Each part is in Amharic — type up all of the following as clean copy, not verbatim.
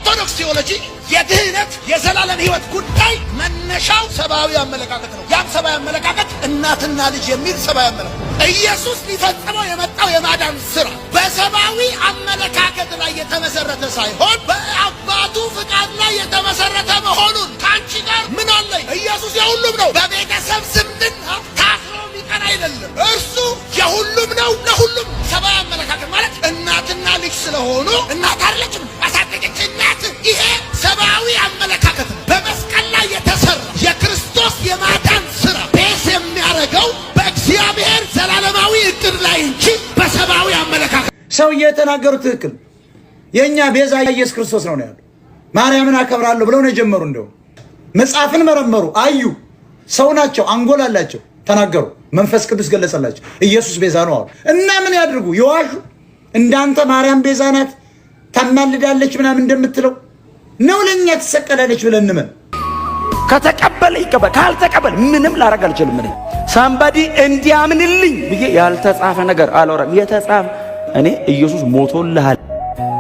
ኦርቶዶክስ ቴዎሎጂ የድህነት የዘላለም ሕይወት ጉዳይ መነሻው ሰብአዊ አመለካከት ነው። ያም ሰብአዊ አመለካከት እናትና ልጅ የሚል ሰብአዊ አመለካከት፣ ኢየሱስ ሊፈጽመው የመጣው የማዳን ስራ በሰብአዊ አመለካከት ላይ የተመሰረተ ሳይሆን በአባቱ ፍቃድ ላይ የተመሰረተ መሆኑን። ከአንቺ ጋር ምን አለኝ? ኢየሱስ የሁሉም ነው። በቤተሰብ ዝምድና ታስሮ የሚቀር አይደለም። እርሱ የሁሉም ነው፣ ለሁሉም። ሰብአዊ አመለካከት ማለት እናትና ልጅ ስለሆኑ እናት አይደለችም አሳደገች እናት። ይሄ ሰብአዊ አመለካከት ነው። በመስቀል ላይ የተሰራ የክርስቶስ የማዳን ስራ base የሚያደርገው በእግዚአብሔር ዘላለማዊ እቅድ ላይ እንጂ በሰብአዊ አመለካከት ሰውዬ የተናገሩት ትክክል። የእኛ ቤዛ ኢየሱስ ክርስቶስ ነው ነው ያሉ። ማርያምን አከብራለሁ ብለው ነው የጀመሩ። እንደው መጽሐፍን መረመሩ፣ አዩ። ሰው ናቸው፣ አንጎል አላቸው፣ ተናገሩ። መንፈስ ቅዱስ ገለጸላቸው። ኢየሱስ ቤዛ ነው አሉ። እና ምን ያድርጉ? የዋሹ እንዳንተ ማርያም ቤዛ ናት ታማልዳለች ምናምን እንደምትለው ነው ለእኛ ትሰቀላለች ብለን እንመን። ከተቀበለ ይቀበል፣ ካልተቀበለ ምንም ላረግ አልችልም። እኔ somebody እንዲያምንልኝ ብዬ ያልተጻፈ ነገር አላወራም። የተጻፈ እኔ ኢየሱስ ሞቶልሃል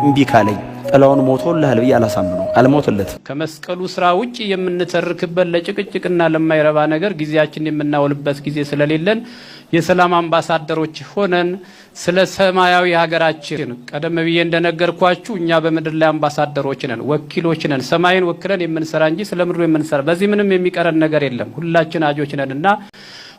እምቢ ካለኝ ጥላውን ሞቶልሃል ብዬ አላሳምነው፣ አልሞትለትም። ከመስቀሉ ስራ ውጭ የምንተርክበት ለጭቅጭቅና ለማይረባ ነገር ጊዜያችን የምናውልበት ጊዜ ስለሌለን የሰላም አምባሳደሮች ሆነን ስለ ሰማያዊ ሀገራችን፣ ቀደም ብዬ እንደነገርኳችሁ እኛ በምድር ላይ አምባሳደሮች ነን፣ ወኪሎች ነን። ሰማይን ወክለን የምንሰራ እንጂ ስለ ምድሩ የምንሰራ በዚህ ምንም የሚቀረን ነገር የለም። ሁላችን አጆች ነን እና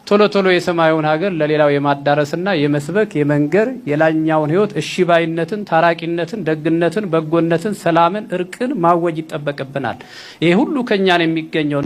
ቶሎ ቶሎ የሰማዩን ሀገር ለሌላው የማዳረስና የመስበክ፣ የመንገር፣ የላይኛውን ሕይወት እሺ ባይነትን፣ ታራቂነትን፣ ደግነትን፣ በጎነትን፣ ሰላምን፣ እርቅን ማወጅ ይጠበቅብናል። ይሄ ሁሉ ከኛ ነው የሚገኘው።